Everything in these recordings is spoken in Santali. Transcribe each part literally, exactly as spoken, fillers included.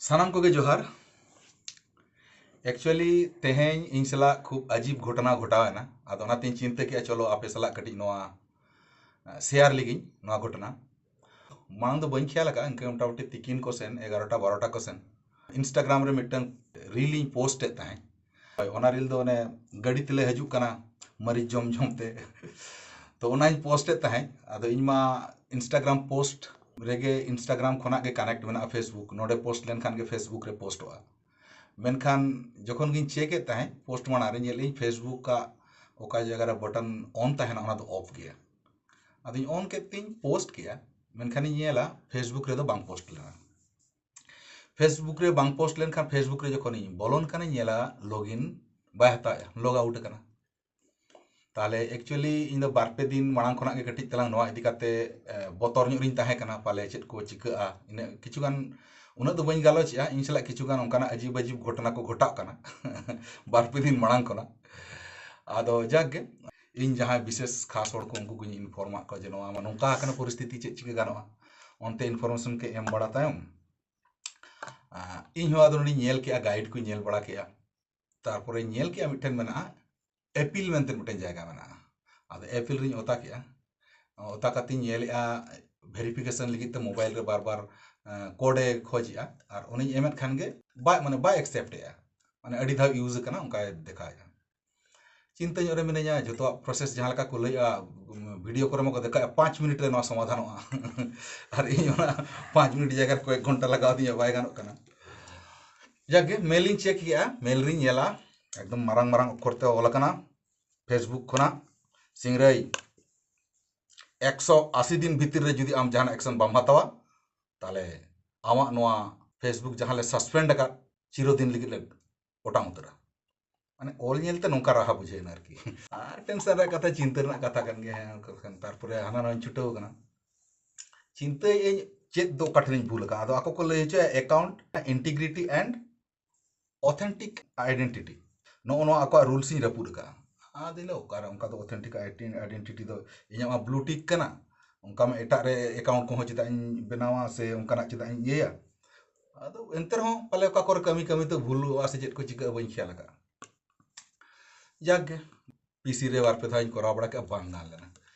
ᱥᱟᱱᱟᱢ ᱠᱚᱜᱮ ᱡᱚᱦᱟᱨ᱾ ᱮᱠᱪᱩᱭᱟᱞᱤ ᱛᱮᱦᱮᱧ ᱤᱧ ᱥᱟᱞᱟᱜ ᱠᱷᱩᱵ ᱟᱡᱤᱵ ᱜᱷᱚᱴᱚᱱᱟ ᱜᱷᱚᱴᱟᱣ ᱮᱱᱟ᱾ ᱟᱫᱚ ᱚᱱᱟᱛᱮᱧ ᱪᱤᱱᱛᱟᱹ ᱠᱮᱜᱼᱟ, ᱪᱚᱞᱚ ᱟᱯᱮ ᱥᱟᱞᱟᱜ ᱠᱟᱹᱴᱤᱡ ᱱᱚᱣᱟ ᱥᱮᱭᱟᱨ ᱞᱮᱜᱤᱧ ᱱᱚᱣᱟ ᱜᱷᱚᱴᱚᱱᱟ᱾ ᱢᱟᱲᱟᱝ ᱫᱚ ᱵᱟᱹᱧ ᱠᱷᱮᱭᱟᱞ ᱟᱠᱟᱫᱼᱟ, ᱤᱱᱠᱟᱹ ᱢᱚᱴᱟᱢᱩᱴᱤ ᱛᱤᱠᱤᱱ ᱠᱚ ᱥᱮᱱ ᱮᱜᱟᱨᱚᱴᱟ ᱵᱟᱨᱚᱴᱟ ᱠᱚ ᱥᱮᱱ ᱤᱱᱥᱴᱟᱜᱨᱟᱢ ᱨᱮ ᱢᱤᱫᱴᱟᱝ ᱨᱤᱞ ᱤᱧ ᱯᱳᱥᱴ ᱮᱫ ᱛᱟᱦᱮᱸᱫ᱾ ᱦᱳᱭ, ᱚᱱᱟ ᱨᱤᱞ ᱫᱚ ᱚᱱᱮ ᱜᱟᱹᱰᱤ ᱛᱮᱞᱮ ᱦᱤᱡᱩᱜ ᱠᱟᱱᱟ ᱢᱟᱹᱨᱤᱪ ᱡᱚᱢ ᱡᱚᱢ ᱛᱮ᱾ ᱛᱚ ᱚᱱᱟᱧ ᱯᱳᱥᱴ ᱮᱫ ᱛᱟᱦᱮᱸᱫ᱾ ᱟᱫᱚ ᱤᱧ ᱢᱟ ᱤᱱᱥᱴᱟᱜᱨᱟᱢ ᱯᱳᱥᱴ ᱨᱮᱜᱮ ᱤᱱᱥᱴᱟᱜᱨᱟᱢ ᱠᱷᱚᱱᱟᱜ ᱜᱮ ᱠᱟᱱᱮᱠᱴ ᱢᱮᱱᱟᱜᱼᱟ ᱯᱷᱮᱥᱵᱩᱠ, ᱱᱚᱰᱮ ᱯᱳᱥᱴ ᱞᱮᱱᱠᱷᱟᱱ ᱜᱮ ᱯᱷᱮᱥᱵᱩᱠ ᱨᱮ ᱯᱳᱥᱴᱚᱜᱼᱟ᱾ ᱢᱮᱱᱠᱷᱟᱱ ᱡᱚᱠᱷᱚᱱ ᱜᱤᱧ ᱪᱮᱠ ᱮᱫ ᱛᱟᱦᱮᱸᱫ ᱯᱳᱥᱴ ᱢᱟᱲᱟᱝ ᱨᱮ, ᱧᱮᱞ ᱤᱧ ᱯᱷᱮᱥᱵᱩᱠ ᱟᱜ ᱚᱠᱟ ᱡᱟᱭᱜᱟ ᱨᱮ ᱵᱟᱴᱚᱱ ᱚᱱ ᱛᱟᱦᱮᱱᱟ ᱚᱱᱟ ᱫᱚ ᱚᱯᱷ ᱜᱮᱭᱟ᱾ ᱟᱫᱚᱧ ᱚᱱ ᱠᱮᱫ ᱛᱤᱧ ᱯᱳᱥᱴ ᱠᱮᱜᱼᱟ, ᱢᱮᱱᱠᱷᱟᱱᱤᱧ ᱧᱮᱞᱟ ᱯᱷᱮᱥᱵᱩᱠ ᱨᱮᱫᱚ ᱵᱟᱝ ᱯᱳᱥᱴ ᱞᱮᱱᱟ᱾ ᱯᱷᱮᱥᱵᱩᱠ ᱨᱮ ᱵᱟᱝ ᱯᱳᱥᱴ ᱞᱮᱱᱠᱷᱟᱱ ᱯᱷᱮᱥᱵᱩᱠ ᱨᱮ ᱡᱚᱠᱷᱚᱱᱤᱧ ᱵᱚᱞᱚᱱ ᱠᱟᱱᱟᱧ ᱧᱮᱞᱟ ᱞᱚᱜᱤᱱ ᱵᱟᱭ ᱦᱟᱛᱟᱣᱮᱜᱼᱟ, ᱞᱚᱜ ᱟᱣᱩᱴ ᱟᱠᱟᱱᱟ᱾ ᱛᱟᱦᱞᱮ ᱮᱠᱪᱩᱭᱟᱞᱤ ᱤᱧ ᱫᱚ ᱵᱟᱨ ᱯᱮ ᱫᱤᱱ ᱢᱟᱲᱟᱝ ᱠᱷᱚᱱᱟᱜ ᱜᱮ ᱠᱟᱹᱴᱤᱡ ᱛᱟᱞᱟᱝ ᱱᱚᱣᱟ ᱤᱫᱤ ᱠᱟᱛᱮ ᱮ, ᱵᱚᱛᱚᱨ ᱧᱚᱜ ᱨᱤᱧ ᱛᱟᱦᱮᱸ ᱠᱟᱱᱟ, ᱯᱟᱞᱮ ᱪᱮᱫ ᱠᱚ ᱪᱤᱠᱟᱹᱜᱼᱟ᱾ ᱤᱱᱟᱹᱜ ᱠᱤᱪᱷᱩ ᱜᱟᱱ, ᱩᱱᱟᱹᱜ ᱫᱚ ᱵᱟᱹᱧ ᱜᱟᱞᱚᱪᱮᱜᱼᱟ, ᱤᱧ ᱥᱟᱞᱟᱜ ᱠᱤᱪᱷᱩ ᱜᱟᱱ ᱚᱱᱠᱟᱱᱟᱜ ᱟᱹᱡᱤᱵ ᱟᱹᱡᱤᱵ ᱜᱷᱚᱴᱚᱱᱟ ᱠᱚ ᱜᱷᱚᱴᱟᱜ ᱠᱟᱱᱟ ᱵᱟᱨ ᱯᱮ ᱫᱤᱱ ᱢᱟᱲᱟᱝ ᱠᱷᱚᱱᱟᱜ᱾ ᱟᱫᱚ ᱡᱟᱠ ᱜᱮ, ᱤᱧ ᱡᱟᱦᱟᱸᱭ ᱵᱤᱥᱮᱥ ᱠᱷᱟᱥ ᱦᱚᱲ ᱠᱚ, ᱩᱱᱠᱩ ᱠᱚᱧ ᱤᱱᱯᱷᱚᱨᱢ ᱟᱫ ᱠᱚᱣᱟ ᱡᱮ ᱱᱚᱣᱟ ᱢᱟ ᱱᱚᱝᱠᱟ ᱟᱠᱟᱱᱟ ᱯᱚᱨᱤᱥᱛᱷᱤᱛᱤ, ᱪᱮᱫ ᱪᱤᱠᱟᱹ ᱜᱟᱱᱚᱜᱼᱟ᱾ ᱚᱱᱛᱮ ᱤᱱᱯᱷᱚᱨᱢᱮᱥᱚᱱ ᱠᱚ ᱮᱢ ᱵᱟᱲᱟ ᱛᱟᱭᱚᱢ, ᱟ, ᱤᱧ ᱦᱚᱸ ᱟᱫᱚ ᱱᱚᱰᱮᱧ ᱧᱮᱞ ᱠᱮᱜᱼᱟ, ᱜᱟᱭᱤᱰ ᱠᱚᱧ ᱧᱮᱞ ᱵᱟᱲᱟ ᱠᱮᱜᱼᱟ᱾ ᱛᱟᱨᱯᱚᱨᱮᱧ ᱧᱮᱞ ᱠᱮᱜᱼᱟ ᱢᱤᱫᱴᱷᱮᱱ ᱢᱮᱱᱟᱜᱼᱟ, ᱮᱯᱤᱞ ᱢᱮᱱᱛᱮ ᱢᱤᱫᱴᱮᱱ ᱡᱟᱭᱜᱟ ᱢᱮᱱᱟᱜᱼᱟ᱾ ᱟᱫᱚ ᱮᱯᱤᱞ ᱨᱤᱧ ᱚᱛᱟ ᱠᱮᱜᱼᱟ᱾ ᱚᱛᱟ ᱠᱟᱛᱮᱧ ᱧᱮᱞᱮᱜᱼᱟ, ᱵᱷᱮᱨᱤᱯᱷᱤᱠᱮᱥᱚᱱ ᱞᱟᱹᱜᱤᱫ ᱛᱮ ᱢᱳᱵᱟᱭᱤᱞ ᱨᱮ ᱵᱟᱨ ᱵᱟᱨ ᱠᱳᱰᱮ ᱠᱷᱚᱡᱮᱜᱼᱟ, ᱟᱨ ᱚᱱᱟᱧ ᱮᱢᱮᱫ ᱠᱷᱟᱱ ᱜᱮ ᱵᱟᱭ, ᱢᱟᱱᱮ ᱵᱟᱭ ᱮᱠᱥᱮᱯᱴ ᱮᱜᱼᱟ, ᱢᱟᱱᱮ ᱟᱹᱰᱤ ᱫᱷᱟᱣ ᱤᱭᱩᱡᱽ ᱟᱠᱟᱱᱟ ᱚᱱᱠᱟᱭ ᱫᱮᱠᱷᱟᱣᱮᱜᱼᱟ᱾ ᱪᱤᱱᱛᱟᱹ ᱧᱚᱜ ᱨᱮ ᱢᱤᱱᱟᱹᱧᱟ, ᱡᱚᱛᱚᱣᱟᱜ ᱯᱨᱚᱥᱮᱥ ᱡᱟᱦᱟᱸ ᱞᱮᱠᱟ ᱠᱚ ᱞᱟᱹᱭᱮᱜᱼᱟ, ᱵᱷᱤᱰᱤᱭᱳ ᱠᱚᱨᱮ ᱢᱟᱠᱚ ᱫᱮᱠᱷᱟᱣᱮᱜᱼᱟ ᱯᱟᱸᱪ ᱢᱤᱱᱤᱴ ᱨᱮ ᱱᱚᱣᱟ ᱥᱚᱢᱟᱫᱷᱟᱱᱚᱜᱼᱟ᱾ ᱟᱨ ᱤᱧ ᱚᱱᱟ ᱯᱟᱸᱪ ᱢᱤᱱᱤᱴ ᱡᱟᱭᱜᱟ ᱨᱮ ᱠᱚᱭᱮᱠ ᱜᱷᱚᱱᱴᱟ ᱞᱟᱜᱟᱣ ᱫᱤᱧᱟ, ᱵᱟᱭ ᱜᱟᱱᱚᱜ ᱠᱟᱱᱟ᱾ ᱡᱟᱠ ᱜᱮ, ᱢᱮᱞ ᱤᱧ ᱪᱮᱠ ᱠᱮᱜᱼᱟ, ᱢᱮᱞ ᱨᱤᱧ ᱧᱮᱞᱟ, ᱮᱠᱫᱚᱢ ᱢᱟᱨᱟᱝ ᱢᱟᱨᱟᱝ ᱚᱠᱠᱷᱚᱨ ᱛᱮ ᱚᱞ ᱟᱠᱟᱱᱟ, ᱯᱷᱮᱥᱵᱩᱠ ᱠᱷᱚᱱᱟᱜ, ᱥᱤᱝᱨᱟᱹᱭ, ᱮᱠᱥᱚ ᱟᱥᱤ ᱫᱤᱱ ᱵᱷᱤᱛᱤᱨ ᱨᱮ ᱡᱩᱫᱤ ᱟᱢ ᱡᱟᱦᱟᱱᱟᱜ ᱮᱠᱥᱚᱱ ᱵᱟᱢ ᱦᱟᱛᱟᱣᱟ, ᱛᱟᱦᱞᱮ ᱟᱢᱟᱜ ᱱᱚᱣᱟ ᱯᱷᱮᱥᱵᱩᱠ ᱡᱟᱦᱟᱸ ᱞᱮ ᱥᱟᱥᱯᱮᱱᱰ ᱟᱠᱟᱫ, ᱪᱤᱨᱚᱫᱤᱱ ᱞᱟᱹᱜᱤᱫ ᱞᱮ ᱚᱴᱟᱝ ᱩᱛᱟᱹᱨᱟ᱾ ᱢᱟᱱᱮ ᱚᱞ ᱧᱮᱞᱛᱮ ᱱᱚᱝᱠᱟ ᱨᱟᱦᱟ ᱵᱩᱡᱷᱟᱹᱣ ᱮᱱᱟ ᱟᱨᱠᱤ᱾ ᱟᱨ ᱴᱮᱱᱥᱚᱱ ᱨᱮᱭᱟᱜ ᱠᱟᱛᱷᱟ, ᱪᱤᱱᱛᱟᱹ ᱨᱮᱱᱟᱜ ᱠᱟᱛᱷᱟ ᱠᱟᱱ ᱜᱮᱭᱟ᱾ ᱦᱮᱸ, ᱚᱱᱠᱟ ᱠᱷᱟᱱ ᱛᱟᱨᱯᱚᱨᱮ ᱦᱟᱱᱟ ᱱᱚᱣᱟᱧ ᱪᱷᱩᱴᱟᱹᱣ ᱟᱠᱟᱱᱟ᱾ ᱪᱤᱱᱛᱟᱹᱭᱮᱫ ᱟᱹᱧ ᱪᱮᱫ ᱫᱚ ᱚᱠᱟ ᱴᱷᱮᱱᱤᱧ ᱵᱷᱩᱞ ᱟᱠᱟᱫᱼᱟ᱾ ᱟᱫᱚ ᱟᱠᱚ ᱠᱚ ᱞᱟᱹᱭ ᱦᱚᱪᱚᱭᱟ account integrity and authentic identity, ᱱᱚᱜᱼᱚ ᱱᱚᱣᱟ ᱟᱠᱚᱣᱟᱜ ᱨᱩᱞᱥ ᱤᱧ ᱨᱟᱹᱯᱩᱫ ᱟᱠᱟᱫᱼᱟ᱾ ᱟᱫᱚᱧ ᱞᱟᱹᱭᱟ, ᱚᱠᱟᱨᱮ ᱚᱱᱠᱟ ᱫᱚ authentic identity ᱫᱚ? ᱤᱧᱟᱹᱜ ᱢᱟ ᱵᱞᱩ ᱴᱤᱠ ᱠᱟᱱᱟ, ᱚᱱᱠᱟ ᱢᱟ ᱮᱴᱟᱜ ᱨᱮ ᱮᱠᱟᱣᱩᱱᱴ ᱠᱚᱦᱚᱸ ᱪᱮᱫᱟᱜ ᱤᱧ ᱵᱮᱱᱟᱣᱟ ᱥᱮ ᱚᱱᱠᱟᱱᱟᱜ ᱪᱮᱫᱟᱜ ᱤᱧ ᱤᱭᱟᱹᱭᱟ? ᱟᱫᱚ ᱮᱱᱛᱮ ᱨᱮᱦᱚᱸ ᱯᱟᱞᱮ ᱚᱠᱟ ᱠᱚᱨᱮ ᱠᱟᱹᱢᱤ ᱠᱟᱹᱢᱤ ᱛᱮ ᱵᱷᱩᱞᱩᱜᱼᱟ ᱥᱮ ᱪᱮᱫ ᱠᱚ ᱪᱤᱠᱟᱹᱜᱼᱟ, ᱵᱟᱹᱧ ᱠᱷᱮᱭᱟᱞ ᱟᱠᱟᱫᱼᱟ᱾ ᱡᱟᱠ ᱜᱮ, ᱯᱤᱥᱤ ᱨᱮ ᱵᱟᱨ ᱯᱮ ᱫᱷᱟᱣ ᱤᱧ ᱠᱚᱨᱟᱣ ᱵᱟᱲᱟ ᱠᱮᱫᱼᱟ, ᱵᱟᱝ ᱜᱟᱱ ᱞᱮᱱᱟ᱾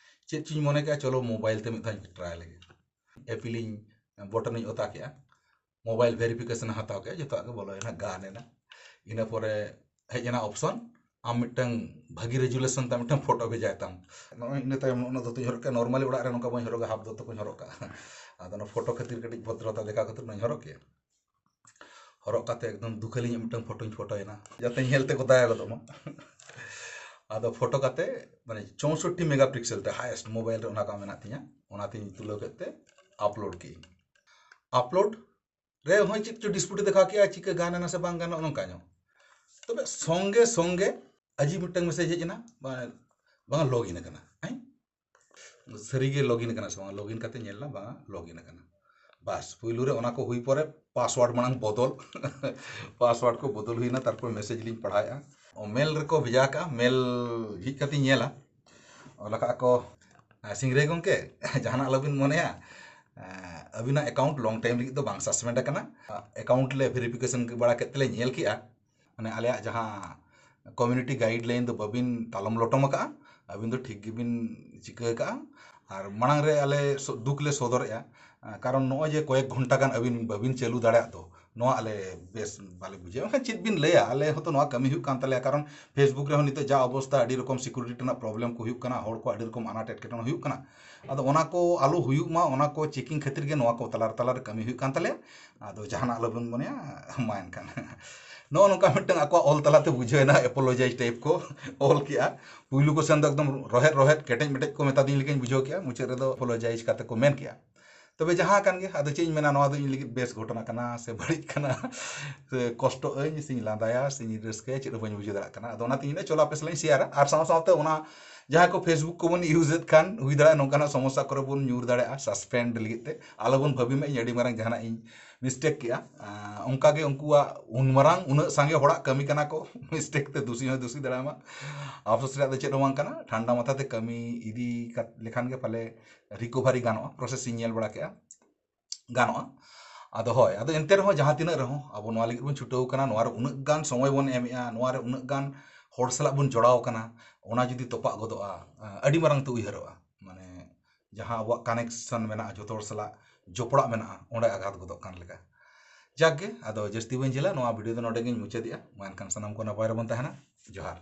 ᱪᱮᱫ ᱪᱚᱧ ᱢᱚᱱᱮ ᱠᱮᱫᱼᱟ, ᱪᱚᱞᱚ ᱢᱳᱵᱟᱭᱤᱞ ᱛᱮ ᱢᱤᱫ ᱫᱷᱟᱣ ᱤᱧ ᱴᱨᱟᱭ ᱞᱮᱜᱮ᱾ ᱮᱯᱤᱞ ᱤᱧ ᱵᱚᱴᱚᱱ ᱤᱧ ᱚᱛᱟ ᱠᱮᱫᱼᱟ, ᱢᱳᱵᱟᱭᱤᱞ ᱵᱷᱮᱨᱤᱯᱷᱤᱠᱮᱥᱚᱱ ᱮ ᱦᱟᱛᱟᱣ ᱠᱮᱫᱼᱟ, ᱡᱚᱛᱚᱣᱟᱜ ᱜᱮ ᱵᱚᱞᱚᱭᱮᱱᱟ, ᱜᱟᱱ ᱮᱱᱟ᱾ ᱤᱱᱟᱹ ᱯᱚᱨᱮ ᱦᱮᱡ ᱮᱱᱟ ᱚᱯᱥᱚᱱ, ᱟᱢ ᱢᱤᱫᱴᱟᱝ ᱵᱷᱟᱹᱜᱤ ᱨᱮᱡᱩᱞᱮᱥᱚᱱ ᱛᱟᱢ ᱢᱤᱫᱴᱟᱝ ᱯᱷᱳᱴᱳ ᱵᱷᱮᱡᱟᱭ ᱛᱟᱢ᱾ ᱱᱚᱜᱼᱚᱭ ᱤᱱᱟᱹ ᱛᱟᱭᱚᱢ ᱩᱱᱟᱹᱜ ᱫᱚᱛᱚᱧ ᱦᱚᱨᱚᱜ ᱠᱮᱫᱼᱟ, ᱱᱚᱨᱢᱟᱞᱤ ᱚᱲᱟᱜ ᱨᱮ ᱱᱚᱝᱠᱟ ᱵᱟᱹᱧ ᱦᱚᱨᱚᱜᱟ, ᱦᱟᱯ ᱫᱚᱛᱚ ᱠᱚᱧ ᱦᱚᱨᱚᱜ ᱠᱟᱜᱼᱟ᱾ ᱟᱫᱚ ᱚᱱᱟ ᱯᱷᱳᱴᱳ ᱠᱷᱟᱹᱛᱤᱨ, ᱠᱟᱹᱴᱤᱡ ᱵᱷᱚᱫᱨᱚᱛᱟ ᱫᱮᱠᱷᱟᱣ ᱠᱷᱟᱹᱛᱤᱨ ᱱᱚᱣᱟᱧ ᱦᱚᱨᱚᱜ ᱠᱮᱫᱼᱟ᱾ ᱦᱚᱨᱚᱜ ᱠᱟᱛᱮ ᱮᱠᱫᱚᱢ ᱫᱩᱠᱷᱟᱹᱞᱤ ᱧᱚᱜ ᱢᱤᱫᱴᱟᱝ ᱯᱷᱳᱴᱳᱧ ᱯᱷᱳᱴᱳᱭᱮᱱᱟ, ᱡᱟᱛᱮ ᱧᱮᱞ ᱛᱮᱠᱚ ᱫᱟᱭᱟ ᱜᱚᱫᱚᱜ ᱢᱟ᱾ ᱟᱫᱚ ᱯᱷᱳᱴᱳ ᱠᱟᱛᱮ, ᱢᱟᱱᱮ, ᱪᱳᱥᱚᱴᱴᱤ ᱢᱮᱜᱟ ᱯᱤᱠᱥᱮᱞ ᱛᱮ ᱦᱟᱭᱮᱥᱴ ᱢᱳᱵᱟᱭᱤᱞ ᱨᱮ ᱚᱱᱟ ᱠᱚ ᱢᱮᱱᱟᱜ ᱛᱤᱧᱟ, ᱚᱱᱟᱛᱤᱧ ᱛᱩᱞᱟᱹᱣ ᱠᱮᱫ ᱛᱮ ᱟᱯᱞᱳᱰ ᱠᱮᱫᱟᱹᱧ᱾ ᱟᱯᱞᱳᱰ ᱨᱮ ᱦᱚᱸ ᱪᱮᱫ ᱪᱚ ᱰᱤᱥᱯᱩᱴ ᱮ ᱫᱮᱠᱷᱟᱣ ᱠᱮᱫᱼᱟ, ᱪᱤᱠᱟᱹ ᱜᱟᱱ ᱮᱱᱟ ᱥᱮ ᱵᱟᱝ ᱜᱟᱱᱚᱜ, ᱱᱚᱝᱠᱟ ᱧᱚᱜ᱾ ᱛᱚᱵᱮ ᱥᱚᱝᱜᱮ ᱥᱚᱝᱜᱮ ᱟᱡᱤᱵ ᱢᱤᱫᱴᱟᱝ ᱢᱮᱥᱮᱡᱽ ᱦᱮᱡ ᱮᱱᱟ, ᱵᱟᱝ, ᱵᱟᱝ ᱞᱚᱜᱤᱱ ᱟᱠᱟᱱᱟ᱾ ᱦᱮᱸ, ᱥᱟᱹᱨᱤᱜᱮ ᱞᱚᱜᱤᱱ ᱟᱠᱟᱱᱟ ᱥᱮ ᱵᱟᱝ? ᱞᱚᱜᱤᱱ ᱠᱟᱛᱮ ᱧᱮᱞ ᱮᱱᱟ, ᱵᱟᱝ ᱞᱚᱜᱤᱱ ᱟᱠᱟᱱᱟ᱾ ᱵᱟᱥ, ᱯᱩᱭᱞᱩ ᱨᱮ ᱚᱱᱟ ᱠᱚ ᱦᱩᱭ ᱯᱚᱨᱮ ᱯᱟᱥᱣᱟᱨᱰ ᱢᱟᱲᱟᱝ ᱵᱚᱫᱚᱞ᱾ ᱯᱟᱥᱣᱟᱨᱰ ᱠᱚ ᱵᱚᱫᱚᱞ ᱦᱩᱭᱱᱟ, ᱛᱟᱨᱯᱚᱨ ᱢᱮᱥᱮᱡᱽ ᱞᱤᱧ ᱯᱟᱲᱦᱟᱣᱮᱫᱼᱟ᱾ ᱚ, ᱢᱮᱞ ᱨᱮᱠᱚ ᱵᱷᱮᱡᱟ ᱟᱠᱟᱫᱼᱟ, ᱢᱮᱞ ᱡᱷᱤᱡ ᱠᱟᱛᱮᱧ ᱧᱮᱞᱟ᱾ ᱚᱞ ᱟᱠᱟᱫᱼᱟ ᱠᱚ, "ᱟᱨ ᱥᱤᱝᱨᱟᱹᱭ ᱜᱚᱢᱠᱮ, ᱡᱟᱦᱟᱱᱟᱜ ᱟᱞᱚᱵᱤᱱ ᱢᱚᱱᱮᱭᱟ, ᱟᱹᱵᱤᱱᱟᱜ ᱮᱠᱟᱣᱩᱱᱴ ᱞᱚᱝ ᱴᱟᱭᱤᱢ ᱞᱟᱹᱜᱤᱫ ᱫᱚ ᱵᱟᱝ ᱥᱟᱥᱯᱮᱱᱰ ᱟᱠᱟᱱᱟ᱾ ᱮᱠᱟᱣᱩᱱᱴ ᱞᱮ ᱵᱷᱮᱨᱤᱯᱷᱤᱠᱮᱥᱚᱱ ᱵᱟᱲᱟ ᱠᱮᱫ ᱛᱮᱞᱮ ᱧᱮᱞ ᱠᱮᱜᱼᱟ, ᱢᱟᱱᱮ, ᱟᱞᱮᱭᱟᱜ ᱡᱟᱦᱟᱸ ᱠᱚᱢᱤᱭᱩᱱᱤᱴᱤ ᱜᱟᱭᱤᱰ ᱞᱟᱭᱤᱱ ᱫᱚ ᱵᱟᱹᱵᱤᱱ ᱛᱟᱞᱚᱢ ᱞᱚᱴᱚᱢ ᱟᱠᱟᱫᱼᱟ, ᱟᱹᱵᱤᱱ ᱫᱚ ᱴᱷᱤᱠ ᱜᱮᱵᱤᱱ ᱪᱤᱠᱟᱹ ᱟᱠᱟᱫᱼᱟ᱾ ᱟᱨ ᱢᱟᱲᱟᱝ ᱨᱮ ᱟᱞᱮ ᱥᱚ-, ᱫᱩᱠ ᱞᱮ ᱥᱚᱫᱚᱨᱮᱜᱼᱟ, ᱠᱟᱨᱚᱱ ᱱᱚᱜᱼᱚᱭ ᱡᱮ ᱠᱚᱭᱮᱠ ᱜᱷᱚᱱᱴᱟ ᱜᱟᱱ ᱟᱹᱵᱤᱱ ᱵᱟᱹᱵᱤᱱ ᱪᱟᱹᱞᱩ ᱫᱟᱲᱮᱭᱟᱜ ᱫᱚ, ᱱᱚᱣᱟ ᱟᱞᱮ ᱵᱮᱥ ᱵᱟᱞᱮ ᱵᱩᱡᱷᱟᱹᱣᱟ᱾ ᱢᱮᱱᱠᱷᱟᱱ ᱪᱮᱫ ᱵᱤᱱ ᱞᱟᱹᱭᱟ, ᱟᱞᱮ ᱦᱚᱸᱛᱚ ᱱᱚᱣᱟ ᱠᱟᱹᱢᱤ ᱦᱩᱭᱩᱜ ᱠᱟᱱ ᱛᱟᱞᱮᱭᱟ, ᱠᱟᱨᱚᱱ Facebook ᱨᱮᱦᱚᱸ ᱱᱤᱛᱚᱜ ᱡᱟ ᱚᱵᱚᱥᱛᱟ, ᱟᱹᱰᱤ ᱨᱚᱠᱚᱢ ᱥᱤᱠᱩᱨᱤᱴᱤ ᱨᱮᱱᱟᱜ ᱯᱨᱚᱵᱞᱮᱢ ᱠᱚ ᱦᱩᱭᱩᱜ ᱠᱟᱱᱟ, ᱦᱚᱲ ᱠᱚ ᱟᱹᱰᱤ ᱨᱚᱠᱚᱢ ᱟᱱᱟᱴ ᱮᱴᱠᱮᱴᱚᱬᱮ ᱦᱩᱭᱩᱜ ᱠᱟᱱᱟ᱾ ᱟᱫᱚ ᱚᱱᱟ ᱠᱚ ᱟᱞᱚ ᱦᱩᱭᱩᱜ ᱢᱟ, ᱚᱱᱟ ᱠᱚ ᱪᱮᱠᱤᱝ ᱠᱷᱟᱹᱛᱤᱨ ᱜᱮ ᱱᱚᱣᱟ ᱠᱚ ᱛᱟᱞᱟ ᱛᱟᱞᱟ ᱨᱮ ᱠᱟᱹᱢᱤ ᱦᱩᱭᱩᱜ ᱠᱟᱱ ᱛᱟᱞᱮᱭᱟ᱾ ᱟᱫᱚ ᱡᱟᱦᱟᱱᱟᱜ ᱟᱞᱚᱵᱚᱱ ᱢᱚᱱᱮᱭᱟ, ᱢᱟ ᱮᱱᱠᱷᱟᱱ ᱱᱚᱜᱼᱚ ᱱᱚᱝᱠᱟ ᱢᱤᱫᱴᱟᱝ ᱟᱠᱚᱣᱟᱜ ᱚᱞ ᱛᱟᱞᱟᱛᱮ ᱵᱩᱡᱷᱟᱹᱣ ᱮᱱᱟ, ᱮᱯᱳᱞᱳᱡᱟᱭᱤᱡᱽ ᱴᱟᱭᱤᱯ ᱠᱚ ᱚᱞ ᱠᱮᱜᱼᱟ᱾ ᱯᱩᱭᱞᱩ ᱠᱚ ᱥᱮᱱ ᱫᱚ ᱮᱠᱫᱚᱢ ᱨᱚᱦᱮᱫ ᱨᱚᱦᱮᱫ ᱠᱮᱴᱮᱡ ᱢᱮᱴᱮᱡ ᱠᱚ ᱢᱮᱛᱟ ᱫᱤᱧ ᱞᱮᱠᱟᱧ ᱵᱩᱡᱷᱟᱹᱣ ᱠᱮᱜᱼᱟ, ᱢᱩᱪᱟᱹᱫ ᱨᱮᱫᱚ ᱮᱯᱳᱞᱳᱡᱟᱭᱤᱡᱽ ᱠᱟᱛᱮ ᱠᱚ ᱢᱮᱱ ᱠᱮᱜᱼᱟ᱾ ᱛᱚᱵᱮ ᱡᱟᱦᱟᱸ ᱠᱟᱱ ᱜᱮ, ᱟᱫᱚ ᱪᱮᱫ ᱤᱧ ᱢᱮᱱᱟ, ᱱᱚᱣᱟ ᱫᱚ ᱤᱧ ᱞᱟᱹᱜᱤᱫ ᱵᱮᱥ ᱜᱷᱚᱴᱚᱱᱟ ᱠᱟᱱᱟ ᱥᱮ ᱵᱟᱹᱲᱤᱡ ᱠᱟᱱᱟ, ᱥᱮ ᱠᱚᱥᱴᱚᱜ ᱟᱹᱧ ᱥᱮᱧ ᱞᱟᱸᱫᱟᱭᱟ ᱥᱮᱧ ᱨᱟᱹᱥᱠᱟᱹᱭᱟ, ᱪᱮᱫ ᱦᱚᱸ ᱵᱟᱹᱧ ᱵᱩᱡᱷᱟᱹᱣ ᱫᱟᱲᱮᱭᱟᱜ ᱠᱟᱱᱟ᱾ ᱟᱫᱚ ᱚᱱᱟᱛᱮ ᱤᱧ ᱫᱚ ᱪᱚᱞᱚ ᱟᱯᱮ ᱥᱟᱞᱟᱜ ᱤᱧ ᱥᱮᱭᱟᱨᱟ᱾ ᱟᱨ ᱥᱟᱶ ᱥᱟᱶᱛᱮ ᱚᱱᱟ ᱡᱟᱦᱟᱸᱭ ᱠᱚ Facebook ᱠᱚᱵᱚᱱ ᱤᱭᱩᱡᱮᱫ ᱠᱷᱟᱱ, ᱦᱩᱭ ᱫᱟᱲᱮᱭᱟᱜᱼᱟ ᱱᱚᱝᱠᱟᱱᱟᱜ ᱥᱚᱢᱚᱥᱥᱟ ᱠᱚᱨᱮ ᱵᱚᱱ ᱧᱩᱨ ᱫᱟᱲᱮᱭᱟᱜᱼᱟ, ᱥᱟᱥᱯᱮᱱᱰ ᱞᱟᱹᱜᱤᱫ ᱛᱮ ᱟᱞᱚᱵᱚᱱ ᱵᱷᱟᱹᱵᱤ ᱢᱟ ᱤᱧ ᱟᱹᱰᱤ ᱢᱟᱨᱟᱝ ᱡᱟᱦᱟᱱᱟᱜ ᱤᱧ ᱢᱤᱥᱴᱮᱠ ᱠᱮᱜᱼᱟ᱾ ᱟᱸ, ᱚᱱᱠᱟᱜᱮ ᱩᱱᱠᱩᱣᱟᱜ ᱩᱱ ᱢᱟᱨᱟᱝ ᱩᱱᱟᱹᱜ ᱥᱟᱸᱜᱮ ᱦᱚᱲᱟᱜ ᱠᱟᱹᱢᱤ ᱠᱟᱱᱟ ᱠᱚ, ᱢᱤᱥᱴᱮᱠ ᱛᱮ ᱫᱩᱥᱤ ᱦᱚᱸᱭ ᱫᱩᱥᱤ ᱫᱟᱲᱮᱭᱟᱢᱟ᱾ ᱟᱯᱥᱳᱥ ᱨᱮᱭᱟᱜ ᱫᱚ ᱪᱮᱫ ᱦᱚᱸ ᱵᱟᱝ ᱠᱟᱱᱟ, ᱴᱷᱟᱱᱰᱟ ᱢᱟᱛᱷᱟ ᱛᱮ ᱠᱟᱹᱢᱤ ᱤᱫᱤ ᱠᱟᱛ-, ᱞᱮᱠᱷᱟᱱ ᱜᱮ ᱯᱟᱞᱮ ᱨᱤᱠᱳᱵᱷᱟᱨᱤ ᱜᱟᱱᱚᱜᱼᱟ, ᱯᱨᱚᱥᱮᱥ ᱤᱧ ᱧᱮᱞ ᱵᱟᱲᱟ ᱠᱮᱜᱼᱟ, ᱜᱟᱱᱚᱜᱼᱟ᱾ ᱟᱫᱚ ᱦᱳᱭ, ᱟᱫᱚ ᱮᱱᱛᱮ ᱨᱮᱦᱚᱸ ᱡᱟᱦᱟᱸ ᱛᱤᱱᱟᱹᱜ ᱨᱮᱦᱚᱸ ᱟᱵᱚ ᱱᱚᱣᱟ ᱞᱟᱹᱜᱤᱫ ᱵᱚᱱ ᱪᱷᱩᱴᱟᱹᱣ ᱠᱟᱱᱟ, ᱱᱚᱣᱟ ᱨᱮ ᱩᱱᱟᱹᱜ ᱜᱟᱱ ᱥᱚᱢᱚᱭ ᱵᱚᱱ ᱮᱢᱮᱜᱼᱟ, ᱱᱚᱣᱟ ᱨᱮ ᱩᱱᱟᱹᱜ ᱜᱟᱱ ᱦᱚᱲ ᱥᱟᱞᱟᱜ ᱵᱚᱱ ᱡᱚᱲᱟᱣ ᱠᱟᱱᱟ, ᱚᱱᱟ ᱡᱩᱫᱤ ᱛᱚᱯᱟᱜ ᱜᱚᱫᱚᱜᱼᱟ, ᱟᱹᱰᱤ ᱢᱟᱨᱟᱝ ᱛᱮ ᱩᱭᱦᱟᱹᱨᱚᱜᱼᱟ᱾ ᱢᱟᱱᱮ ᱡᱟᱦᱟᱸ ᱟᱵᱚᱣᱟᱜ ᱠᱟᱱᱮᱠᱥᱚᱱ ᱢᱮᱱᱟᱜᱼᱟ, ᱡᱚᱛᱚ ᱦᱚᱲ ᱥᱟᱞᱟᱜ ᱡᱚᱯᱲᱟᱜ ᱢᱮᱱᱟᱜᱼᱟ, ᱚᱸᱰᱮ ᱟᱜᱷᱟᱛ ᱜᱚᱫᱚᱜ ᱠᱟᱱ ᱞᱮᱠᱟ᱾ ᱡᱟᱠ ᱜᱮ, ᱟᱫᱚ ᱡᱟᱹᱥᱛᱤ ᱵᱟᱹᱧ ᱡᱷᱟᱹᱞᱟ, ᱱᱚᱣᱟ ᱵᱷᱤᱰᱤᱭᱳ ᱫᱚ ᱱᱚᱰᱮ ᱜᱤᱧ ᱢᱩᱪᱟᱹᱫᱮᱜᱼᱟ᱾ ᱢᱟ ᱮᱱᱠᱷᱟᱱ ᱥᱟᱱᱟᱢ ᱠᱚ ᱱᱟᱯᱟᱭ ᱨᱮᱵᱚᱱ ᱛᱟᱦᱮᱱᱟ᱾ ᱡᱚᱦᱟᱨ᱾